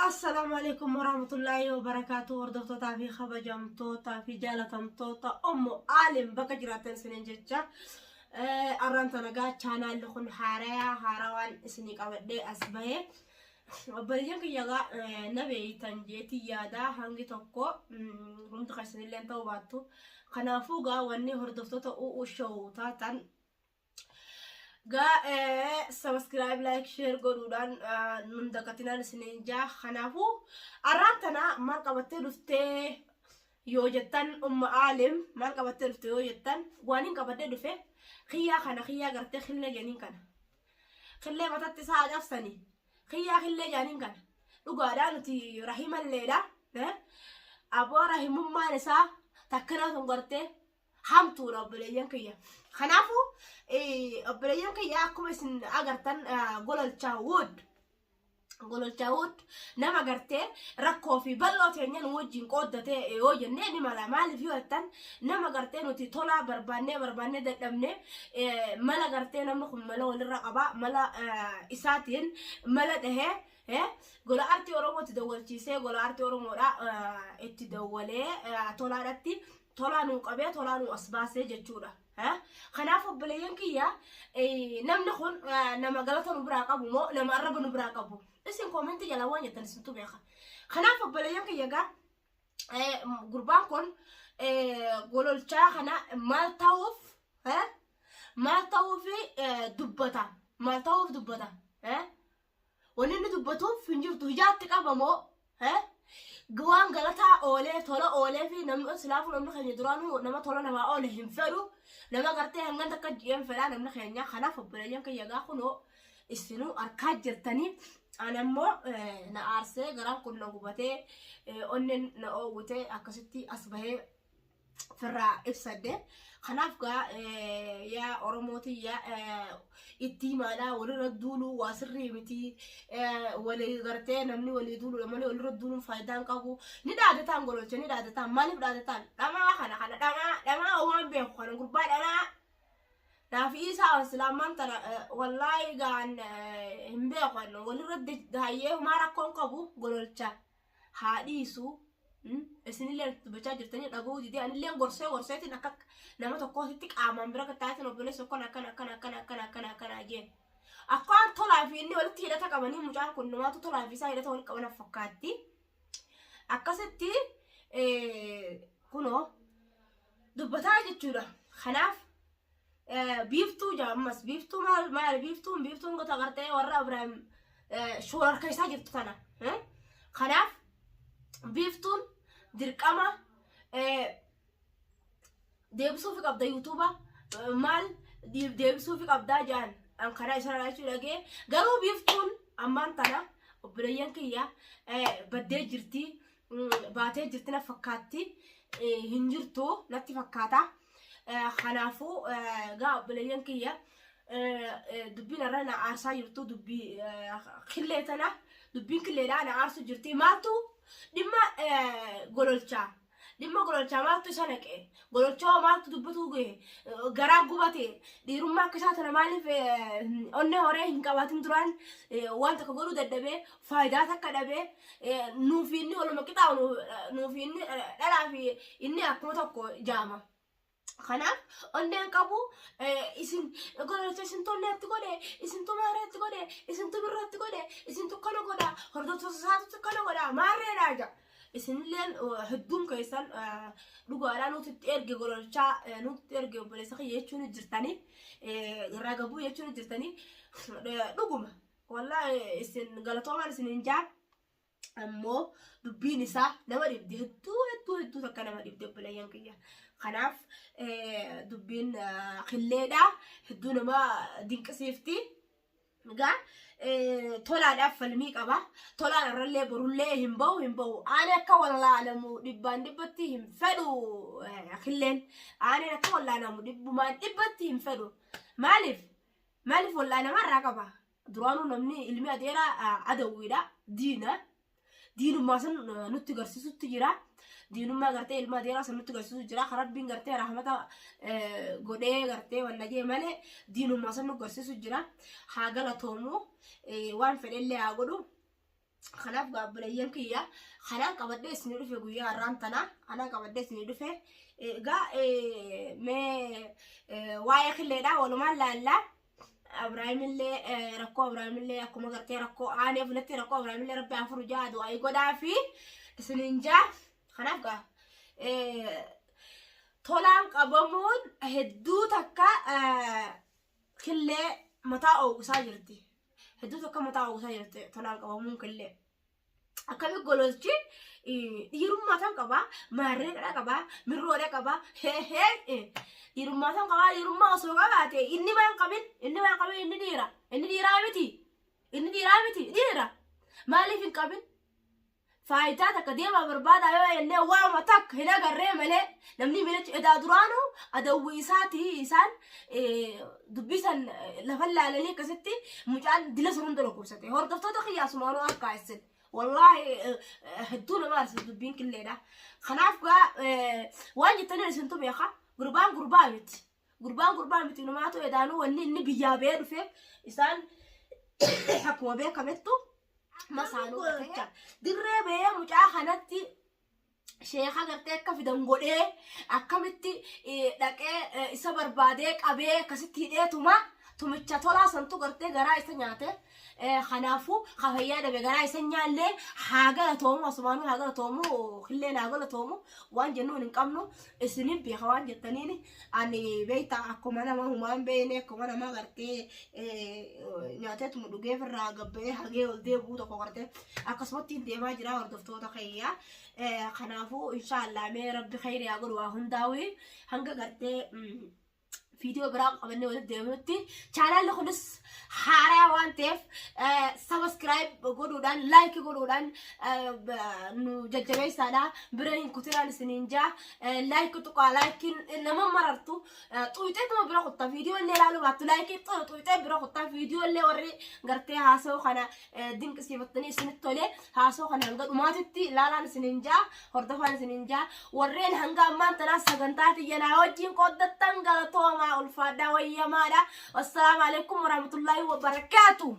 Assalaamu alaikum warahmatullaahi wabarakaatu. Hordoftootaa fi kabajamtootaa fi jaalatamtoota Ummu Aalim bakka jiraattan isiniin jecha, arraan tanagaa chaanaalli kun haarayaa haarawaan isinii qabadhee as bahee. Obboleeyyan kiyyagaa na beeytan jeetii yaadaa, hangi tokko hundi keessanillee ta'uu baattu. Kanaafuu gaa wanni hordoftoota UU Show taatan gaa subscribe, like, share godhuudhaan nun dagatinaan isiniin jaa. Kanaafuu arraan tana maal qabattee dhuftee yoo jettan, Umma Aalim maal qabattee dhufte yoo jettan, waan hin qabadhee dhufe kiyyaa kana, kiyyaa gartee killee janiin kana, killee matatti isaa cabsanii kiyyaa killee jaaniin kana. Dhugaadhaa, nuti rahimalleedha. Aboo, rahimummaan isaa takkanaa tun gartee hamtuudha, obboleeyyan kiyya. Kanaafuu obboleeyyan kiyya, akkuma isin agartan Gololchaa Wood. Gololchaa Wood nama gartee rakkoo fi bal'oo teenya nu wajjin qooddatee yoo jennee ni mala. Maaliif yoo jettan, nama gartee nuti tolaa barbaannee barbaannee dadhabne, mala gartee namni kun mala walirra qaba. Mala isaatiin mala dhahee gola artii Oromootti dawwalchiisee, gola artii Oromoodha itti dawwalee, tolaadhatti tolaa nuu qabee, tolaa nuu as baasee jechuudha. Kanaaf obboleeyyan kiyya, namni kun nama galata nu biraa qabu moo nama arraba nu biraa qabu? Isin koomentii jalaa waan jettan isintu beeka. Kanaaf obboleeyyan kiyya, gaa gurbaan kun Gololchaa kana maal ta'uuf, maal ta'uuf dubbata? Maal ta'uuf dubbata? Wanni inni dubbatuuf hin jirtu. Hijaatti qaba moo waan galataa oolee tola oolee fi namni silaafuu, namni keenya duraanuu nama tola namaa oole hin fedhu, nama gartee hangan takka ji'een fedhaa namni keenya. Kanaaf obboleeyyan kiyya, gaa kunoo isinuu harkaa jirtanii, ani ammoo na aarsee, garaan kun na gubatee, onneen na oowwitee, akkasitti as bahee firraa ibsadde. Kanaaf gaa yaa Oromootiyya, itti himaadhaa, walirra duuluu waa sirrii miti. Walii gartee namni walii duuluudha malee walirra duuluun faayidaa hin qabu. Ni dhaadataan Gololcha, ni dhaadataan. Maaliif dhaadataan? Dhamaa kana kana dhamaa dhamaa waan beeku kana gurbaa dhamaa. Naaf isaa silaamaan tana wallaahi gaan hin beeku, walirra daayyee humaa rakkoon qabu. Gololcha haa dhiisu. Isinillee dubbachaa jirtanii dhaga'uu didee, anillee gorsee gorseetiin akka nama tokkootitti qaamaan bira taa'eetiin obboleessa akkana akkana akkana akkana akkana akkana akkana jeen. Akkaan tolaa fi inni walitti hidhata qabanii, mucaan kun namaatu tolaa fi isaa hidhata walitti qaban fakkaatti. Akkasitti kunoo dubbataa jechuudha. Kanaaf Biiftuu jaa ammas, Biiftuu maal maal, Biiftuun Biiftuun gota gartee warra Ibraahim shoora keessaa jirtu tana. Kanaaf Biiftuun dirqama deebisuufi qabda, yuutuuba maal deebisuufi qabdaa jaan an karaa isa jechuu dhagee. Garuu Biiftuun ammaan tana, obboleeyyan kiyya, baddee jirti, baatee jirti na fakkaatti, hin jirtu natti fakkaata. Kanaafuu gaa obboleeyyan kiyya, dubbiin irra na aarsaa jirtu dubbii killee tana, dubbiin killeedhaa na aarsu jirti. Maaltu dhimma Gololchaa, dhimma Gololchaa maaltu isa naqe? Gololchaa maaltu dubbatuu gahe? Garaa gubate. Dhiirummaa akka isaa tana maaliif onnee horee hin qabaatin? Duraan waan takka godhuu dadhabee, faayidaa takka dhabee, nuufi inni waluma qixaawu, nuufi inni dhalaa fi inni akkuma tokko jaama. Kanaaf onneen qabu. Isin Gololcha, isintu onneetti godhe, isintu maareetti godhe, isintu birratti godhe, isintu kana godha, hordoftoota isaatu kana godha, maarreedhaa jaa. Isinilleen hedduun keessan dhugaadhaa nuti itti erge Gololchaa, nuti itti erge obboleessa kiyya jechuun jirtanii, irraa gabuu jechuun jirtanii. Dhuguma wallaahi isin galatoomaan isin hin jaa. Ammoo dubbiin isaa nama dhibde, hedduu hedduu hedduu takka nama dhibde, obboleeyyan kiyya. Kanaaf dubbiin killeedha hedduu nama dinqisiifti. Egaa tolaadhaaf falmii qaba. Tolaan irrallee borullee hin bahu, hin bahu. Ani akka wallaalamu dhibbaan dhibbatti hin fedhu killeen. Ani akka wallaalamu dhibbumaan dhibbatti hin fedhu. Maaliif? Maaliif wallaalamaa irraa qaba? Duraanuu namni ilmi adeeraa adawwiidha, diina. Diinummaa san nutti garsiisutti jira. Diinummaa gartee ilma adeeraa san nutti garsiisu jira. Kan Rabbiin gartee rahmata godhee gartee wanna jee malee diinummaa san nu garsiisu jira. Haa galatoomu, waan fedhellee haa godhu. Kanaaf gaabbileeyyan kiyya kanaan qabadhee isinii dhufe guyyaa har'aan tana kanaan qabadhee isinii dhufe. Egaa mee waa'ee killeedha walumaan laallaa. Abrahaamillee rakkoo Abrahaamillee akkuma gartee rakkoo aanee filatti rakkoo Abrahaamillee rabbi afur jaa du'aa godhaa fi isiniin jaa. Kanaaf gaa tolaan qabamuun hedduu takka killee mataa oogusaa jirti. Hedduu takka mataa oogusaa jirti tolaan qabamuun killee. Akkami gololchi dhiirummaa tan qabaa, maarree qabaa, mirroodha qabaa, hee dhiirummaa tan qabaa, dhiirummaa osoo qabaate inni maan qabin, inni maan qabin, inni dhiira, inni dhiiraa miti, inni dhiiraa miti, dhiira. Maaliif hin qabin? Faayidaa takka deemaa barbaadaa yoo jennee waama takka hin agarree malee namni milichi edaa duraanuu adawwii isaatii isaan dubbisan lafa laalanii akkasitti mucaan dila sun hunda dhukkubsate. Hordoftoota kiyyaa sumaanuu akka isin. Wallaahi hedduu nama aarsa dubbiin killeedha. Kanaaf gaa waan jettaniin isintu beeka. Gurbaan gurbaa miti. Gurbaan gurbaa miti numaatu edaanuu wanni inni biyyaa ba'ee dhufeef isaan akkuma beekamettu masaanuu jecha. Dirree ba'ee mucaa kanatti sheeka gartee akka fidan godhee akkamitti dhaqee isa barbaadee qabee akkasitti hidheetuma tumicha tolaa santu gartee garaa isa nyaate. Kanaafuu kafayyaa dhabe garaa isa nyaallee haa galatoomu asumaanuu haa galatoomu killeen haa galatoomu waan jennuun hin qabnu isinin beeka waan jettaniin ani beektaa akkuma nama humaan beekne akkuma nama gartee nyaateetuma dhugee irraa gabba'ee hagee ol deebi'uu tokko gartee akkasumatti hin deemaa jira hordoftoota kiyya. Kanaafuu inshaallah mee rabbi khayri haa godhu waa hundaa'u hanga gartee viidiyoo biraa qabannee walitti deemnutti chaanaalli kunis haaraa waan ta'eef subscribe godhuudhaan like godhuudhaan nu jajjabeessaadha. Bira hin kutinaan isiniin jaa like tuqaa, likeiin nama marartu xuyxeetuma bira kuttaa viidiyoo illee ilaaluu baattu like xuyxee bira kuttaa. Viidiyoo illee warri gartee haasa'u kana dinqisiifattanii isinitti tole haasa'u kana hanga dhumaatitti ilaalaan isiniin jaa, hordofaan isiniin jaa. Warreen hanga ammaan tanaa sagantaa tiyyanaa wajjin qooddattan galatoomaa, ulfaadhaa, wayyamaadha. Wassalaamu alaikum warahmatullaahi wabarakaatu.